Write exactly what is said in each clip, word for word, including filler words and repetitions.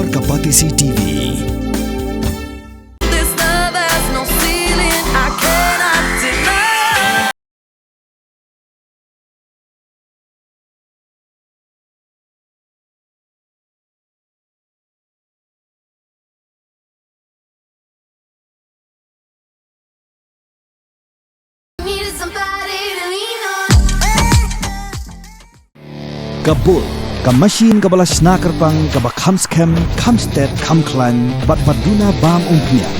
Ka Batesi T V. Ka Bull, ka machine kaba la shna kyrpang, kaba kham skhem, kham stet, kham khlaiñ, bad ba duna bam umphniang.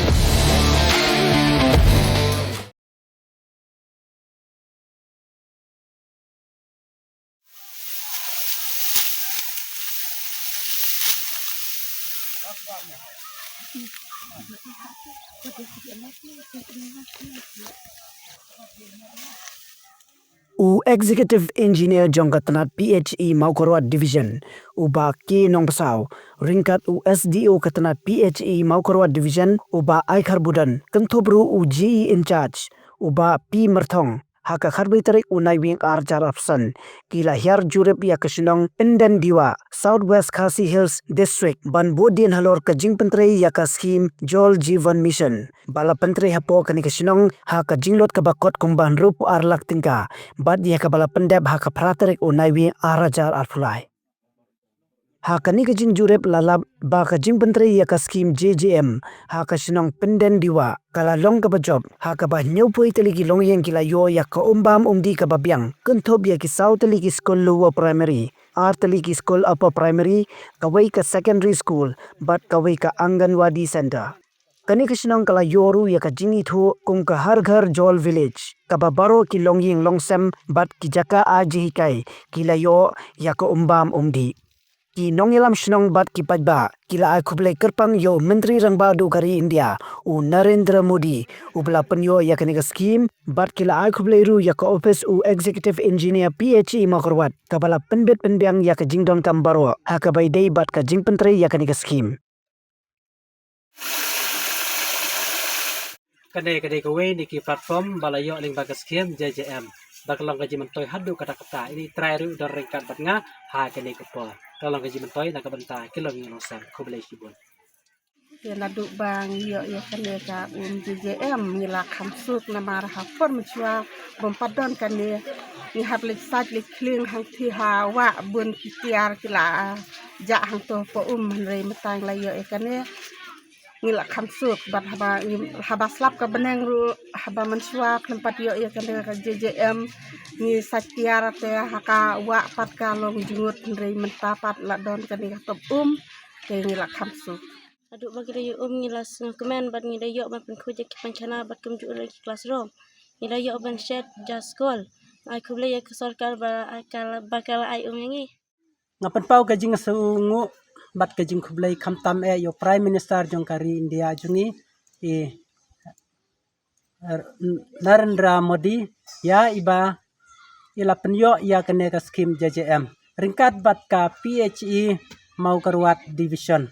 U Executive Engineer jong ka tnat P H E Mawkyrwat Division, u Bah K Nongpynshiah, ryngkat u S D O ka tnat P H E Mawkyrwat Division, u Bah Aikhar Budon, kynthup ruh u G E in charge, u Bah P Myrthong, ha ka khatwei tarik u Naiwieng ar hajar arphew san, ki la hiar jurip ïa ka shnong Pyndendiwa, South West Khasi Hills District, ban buddien halor ka jingpyntrei ïa ka skhim Jal Jeevan Mission, ba la pyntrei hapoh kane ka shnong ha ka jinglut kaba kot kumba hynriewphew ar lak tyngka, bad ïa kaba la pyndep ha ka phra tarik u Naiwieng ar hajar arphew lai. Ha kane ka jingjurip la lap ba ka jingpyntrei ïa ka skhim J J M ha ka shnong Pyndendiwa ka la long kaba jop, ha kaba hynñiewphew wei tylli ki longïing ki la ïoh ïa ka um bam um dih kaba biang, kynthup ïa ki saw tylli ki skul lower primary, ar tylli ki skul upper primary, kawei ka secondary school, bad kawei ka Anganwadi Center. Kane ka shnong ka la ïoh ruh ïa ka jingithuh kum ka Har Ghar Jal Village, kaba baroh ki longïing longsem bad ki jaka ai jinghikai ki la ïoh ïa ka um bam um dih. Ki nongïalam shnong bad ki paidbah ki la ai khublei kyrpang ïa u Myntri Rangbah Duh ka ri India, u Narendra Modi, uba la pynïoh ïa kane ka skhim, bad ki la ai khublei ruh ïa ka ophis u Executive Engineer P H E Mawkyrwat, kaba la pynbit pynbiang ïa ka jingdonkam baroh ha kaba ïadei bad ka jingpyntrei ïa kane ka skhim. Kane ka dei kawei na ki platform ba la ïoh lyngba ka skhim J J M, ba ka long ka jingmyntoi haduh katta katta. Ini i trai ruh don ryngkat bad nga ha kane ka por. Ka long ka jingmyntoi na ka bynta ki longïing longsem. Khublei shibun. Te naduh ba ngi ïoh ïa kane ka um J J M, ngi la kham suk namar ha por mynshuwa bym pat don kane, ngi hap leit sait leit khlieng hangtei ha wah, bun ki tiar ki la jah hangto hapoh um, hynrei mynta ngi la ïoh ïa kane, ngi la kham suk. Bad haba ngi, haba slap ka bneng ruh, haba mynshuwa khlem pat ïoh ïa kane ka J J M, ngi sait tiar te ha ka wah pat ka long jngut, hynrei mynta pat la don kane ka top um, te ngi la kham suk. Haduh ba ngi la ïoh um, ngi la sngewkmen bad ngi la ïoh ban pynkhuid ïa ki painkhana bad kumjuh ruh ki classroom. Ngi la ïoh ban shet ja skul. Ai khublei ïa ka sorkar ba ka la, ba ka la ai um ïa ngi. Nga pynpaw ka jingsngewnguh bad ka jingkhublei khamtam eh ïa u Prime Minister jong ka ri India jong ngi, i Narendra Modi, ïa iba i la pynïoh ïa kane ka skhim J J M ryngkat bad ka P H E Mawkyrwat Division.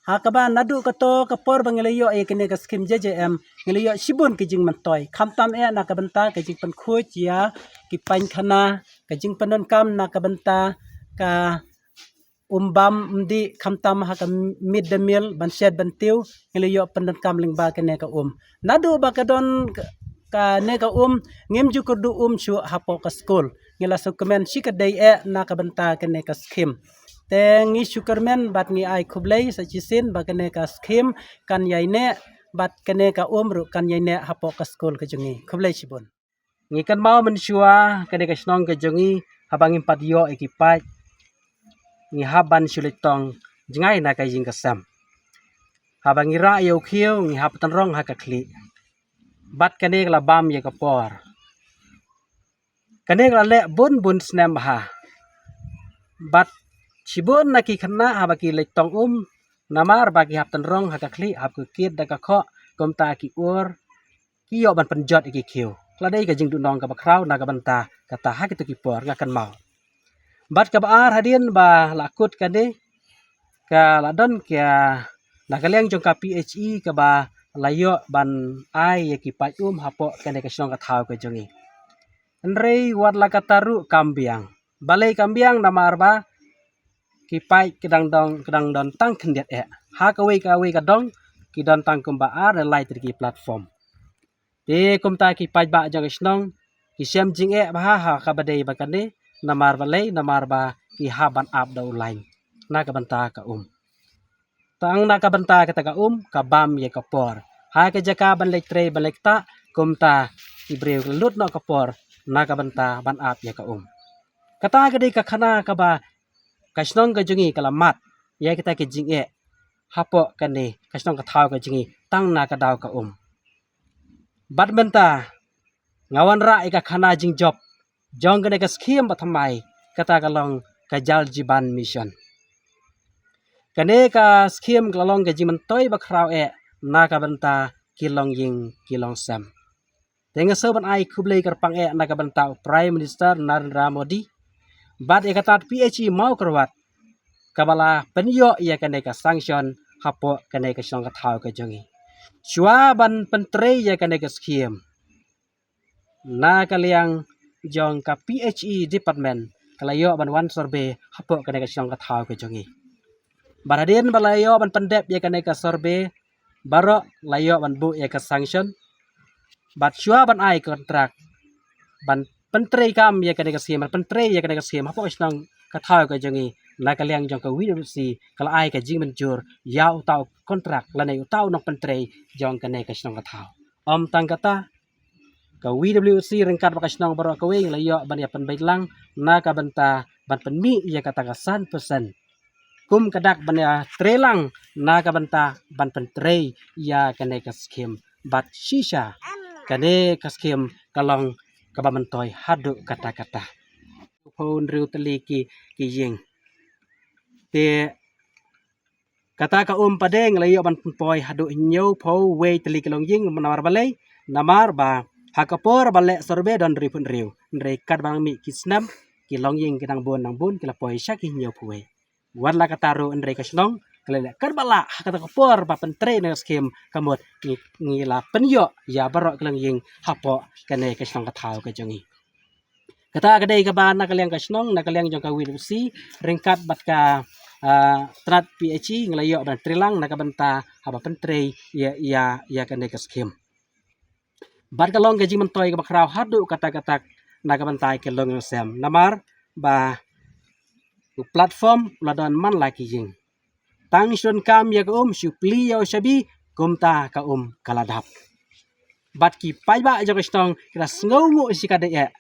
Ha kaba naduh kato ka por ba ngi la ïoh ïa kane ka skhim J J M, ngi la ïoh shibun ki jingmyntoi, khamtam eh na ka bynta ka jingpynkhuid ïa ki painkhana, ka jingpyndonkam na ka bynta ka um bam um dih, khamtam ha ka mid day meal, ban shet ban tiew, ngi la ïoh pyndonkam lyngba kane ka um. Naduh ba ka don ka, kane ka um, ngim ju kyrduh um shuh hapoh ka skul. Ngi la sngewkmen shikatdei eh na ka bynta kane ka skhim. Te ngi sngewkmen bad ngi ai khublei sa shisien ba kane ka skhim kan ïaineh bad kane ka um ruh kan ïaineh hapoh ka skul ka jong ngi. Khublei shibun. Ngi kynmaw mynshuwa kane ka shnong ka jong ngi, haba ngim pat ïoh ïa ki paip, ngi hap ban shu leit tong jngai na ka ïing ka sem. Haba ngi rah ïa u khiew, ngi hap tynrong ha ka khlieh. Bad kane ka la bam ïa ka por. Kane ka la leh bun bun snem bha. Bad shibun na ki khynnah haba ki leit tong um, namar ba ki hap tynrong ha ka khlieh, hap kit da ka khoh, kumta ki ur, ki ïoh ban pynjot ïa ki khiew. Ka la dei ka jingduhnong kaba khraw na ka bynta kata ha kito ki por, nga kynmaw. Bad kaba ar hadien ba la kut kane, ka la don ka na ka liang jong ka P H E kaba la ïoh ban ai ïa ki paip um hapoh kane ka shnong ka thaw ka jong ngi. Hynrei wat la katta ruh kam biang. Balei kam biang? Namar ba ki paid ki dang dong, ki dang don tang khyndiat eh. Ha kawei kawei ka dong ki don tang kumba ar ne lai tylli ki platform. Te kumta ki paidbah jong ka shnong ki shem jingeh bha ha kaba dei bad kane, namar balei, namar ba ki hap ban ap da u lain na ka bynta ka um. Tang na ka bynta kata ka um ka bam ïa ka por. Ha ka jaka ban leit trei ban leit ktah, kumta ki briew ki lut noh ka por na ka bynta ban ap ïa ka um. Kata ka dei ka khana kaba ka shnong ka jong ngi ka la mad ïa kita ki jingeh hapoh kane ka shnong ka thaw ka jong ngi tang na ka daw ka um. Bad mynta nga wanrah ïa ka khana jingjop jong kane ka skhim ba thymmai, kata ka long ka Jal Jeevan Mission. Kane ka skhim ka la long ka jingmyntoi ba khraw eh na ka bynta ki longïing ki longsem. Te nga sngewbha ban ai khublei kyrpang eh na ka bynta u Prime Minister Narendra Modi bad ïa ka tnat P H E Mawkyrwat kaba la pynïoh ïa kane ka sanction hapoh kane ka shnong ka thaw ka jong ngi. Shuwa ban pyntrei ïa kane ka skhim, na ka liang jong ka P H E department ka la ïoh ban wan survey hapoh kane ka shnong ka thaw ka jong ngi. Bad hadien ba la ïoh ban pyndep ïa kane ka survey, baroh la ïoh ban buh ïa ka sanction. Bad shuwa ban ai kontrak ban pyntrei kam ïa kane ka skhim, ban pyntrei ïa kane ka skhim hapoh ka shnong ka thaw ka jong ngi, na ka liang jong ka V W C ka la ai ka jingmynjur ïa uta u kontrak lane uta u nongpyntrei jong kane ka shnong ka thaw. Ym tang kata, ka V W C ryngkat bad ka shnong baroh kawei la ïoh ban ïa pynbeit lang na ka bynta ban pynmih ïa kata ka san percent kum ka dak ban ïa trei lang na ka bynta ban pyntrei ïa kane ka skhim. Bad shisha kane ka skhim ka long kaba myntoi haduh katta katta. Phew hynriew tylli ki, ki ïing. Te kata ka um pat de ngi la ïoh ban pynpoi haduh hynñiew phew wei tylli ki longïing. Namar balei? Namar ba ha ka por ba leh survey don hynriew phew hynriew, hynrei katba nang mih ki snem ki longïing ki dang bun dang bun ki la poi sha ki hynñiew phew wei. Wat la kata ruh hynrei ka shnong ka la leh katba lah ha kata ka por ba pyntrei na ka skhim, ka mut ngi, ngi la pynïoh ïa baroh ki longïing hapoh kane ka shnong ka thaw ka jong ngi. Kata ka dei kaba na ka liang ka shnong, na ka liang jong ka V W C ryngkat bad ka, ah, tnat P H E ngi la ïoh ban trei lang na ka bynta haba pyntrei ïa, ïa, ïa kane ka skhim. Bad ka long ka jingmyntoi kaba khraw haduh katta katta na ka bynta ki longïing longsem. Namar ba u platform u la don man la ki ïing. Tang shu donkam ïa ka um, shu plie ïa u shabi, kumta ka um ka la dap. Bad ki paidbah jong ka shnong ki la sngewnguh shikatdei eh.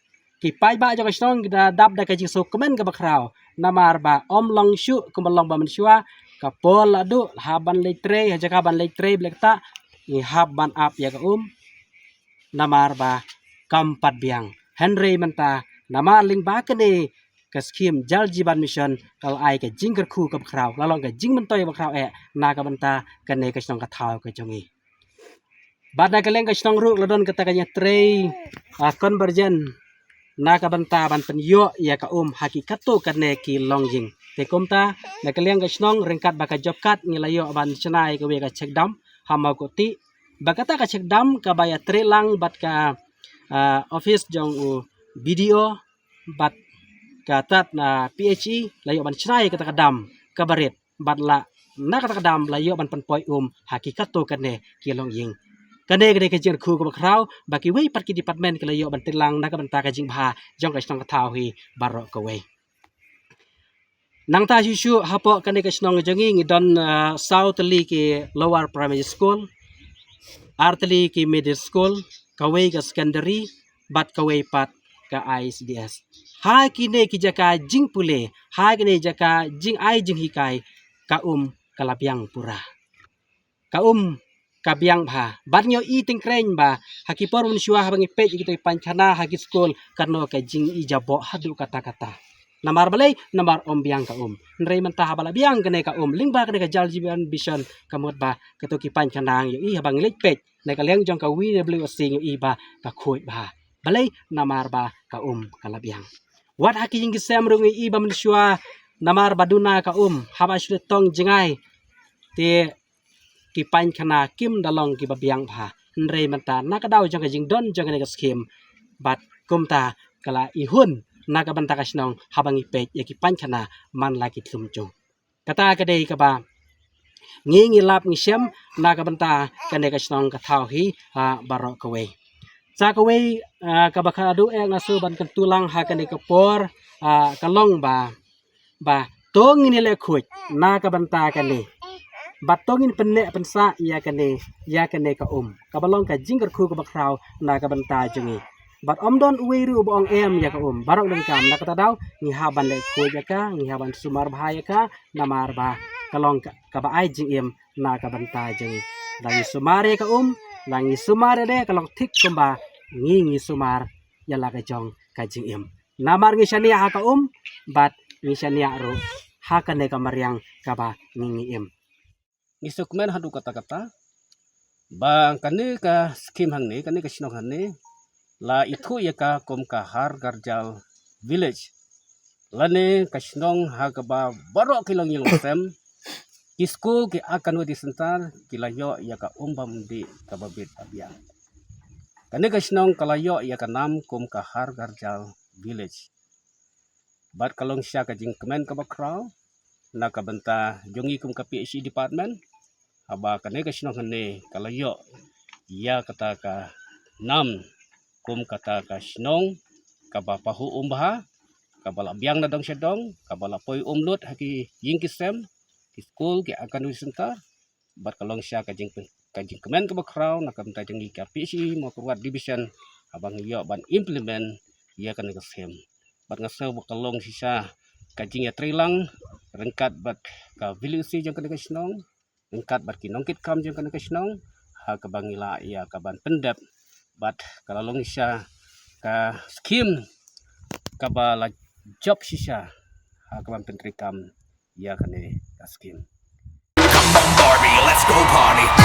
Ki paidbah jong ka shnong ki la dap da ka jingsngewkmen kaba khraw. Namar ba ym long shuh kumba long ba mynshuwa, ka por la duh, la hap ban leit trei, ha jaka ban leit trei, ba leit ktah, ngi hap ban ap ïa ka um. Namar ba kam pat biang. Hynrei mynta, namar lyngba kane ka skhim Jal Jeevan Mission ka la ai ka jingkyrkhu kaba khraw, la long ka jingmyntoi ba khraw eh na ka bynta kane ka shnong ka thaw ka jong ngi. Bad na ka liang ka shnong ruh la don kata ka jingtrei, ah, convergence na ka bynta ban pynïoh ïa ka um ha ki katto katne ki longïing. Te kumta na ka liang ka shnong ryngkat bad ka job card ngi la ïoh ban shna ïa kawei ka check dam ha Mawkutih. Bad kata ka check dam kaba ïatrei lang bad ka, ah, office jong u B D O bad ka tnat, ah, P H E la ïoh ban shna ïa kata ka dam kaba rit. Bad la na kata ka dam la ïoh ban pynpoi um ha ki katto katne ki longïing. Kane ka dei ka jingkyrkhu kaba khraw ba kiwei pat ki department ki la ïoh ban trei lang na ka bynta ka jingbha jong ka shnong ka thaw hi baroh kawei. Nangta shuh shuh hapoh kane ka shnong jong ngi ngi don, ah, saw tylli ki lower primary school, ar tylli ki middle school, kawei ka secondary, bad kawei pat ka I C D S. Ha kine ki jaka jingpule, ha kine jaka jingai jinghikai, ka um ka la biang pura. Ka um ka biang bha. Bad ngi ïohi tyngkreiñ ba ha ki por mynshuwa haba ngi peit ïa kito ki painkhana ha ki skul, kano ka jingïaboh haduh katta katta. Namar balei? Namar ym biang ka um. Hynrei mynta haba la biang kane ka um lyngba kane ka Jal Jeevan Mission, ka mut ba kito ki painkhana ngi ïohi haba ngi leit peit na ka liang jong ka V W C ngi ïohi ba ka khuid bha. Balei? Namar ba ka um ka la biang. Wat ha ki ïing ki sem ruh ngi ïohi ba mynshuwa namar ba duna ka um, haba shu tong jngai, te ki painkhana kim da long kiba biang bha. Hynrei mynta na ka daw jong ka jingdon jong kane ka skhim, bad kumta ka la ihun na ka bynta ka shnong haba ngi peit ïa ki painkhana man la ki thlum jong. Kata ka dei kaba ngi ngi lap ngi shem na ka bynta kane ka shnong ka thaw hi ha baroh kawei. Sa kawei, ah, kaba ka du eh nga shu ban kyntu lang ha kane ka por, ah, ka long ba ba to ngin ïa leh khuid na ka bynta kane. Bad to ngin pynneh pynsah ïa kane, ïa kane ka um. Kaba long ka jingkyrkhu kaba khraw na ka bynta jong ngi. Bad ym don uwei ruh uba ong em ïa ka um. Baroh lyngkam na kata daw ngi hap ban leh khuid ïa ka, ngi hap ban sumar bha ïa ka, namar ba ka long ka, kaba ai jingim na ka bynta jong ngi. La ngi sumar ïa ka um, la ngi sumar ïa de, ka long thik kumba ngi ngi sumar ïa la ka jong ka jingim. Namar ngi shaniah ha ka um, bad ngi shaniah ruh ha kane ka mariang kaba ngi ngi im. Ngi sngewkmen haduh katta katta ba kane ka skim hangne, kane ka shnong hangne, la ithuh ïa ka kum ka Har Ghar Jal Village, lane ka shnong ha kaba baroh ki longïing longsem, ki skul, ki Anganwadi Centre ki la ïoh ïa ka um bam dih kaba bit ba biang. Kane ka shnong ka la ïoh ïa ka nam kum ka Har Ghar Jal Village. Bad ka long shisha ka jingkmen kaba khraw na ka bynta jong ngi kum ka P H E department, haba kane ka shnong hangne ka la ïoh ïa kata ka nam kum kata ka shnong kaba pahuh um bha, kaba la biang na dong sha dong, kaba la poi um lut ha ki ïing ki sem, ki skul, ki Anganwadi Centre. Bad ka long shisha ka jing, ka jingkmen kaba khraw na ka bynta jong ngi ka P H E Mawkyrwat Division, haba ngi ïoh ban implement ïa kane ka skim. Bad nga sngew ba ka long shisha ka jingïatreilang ryngkat bad ka VDC jong kane ka shnong, ryngkat bad ki nongkitkam jong kane ka shnong, ha kaba ngi lah ïa ka ban pyndep. Bad ka la long shisha ka skim kaba la jop shisha ha ka ban pyntreikam ïa kane ka skim. Come on, Barbie, let's go party.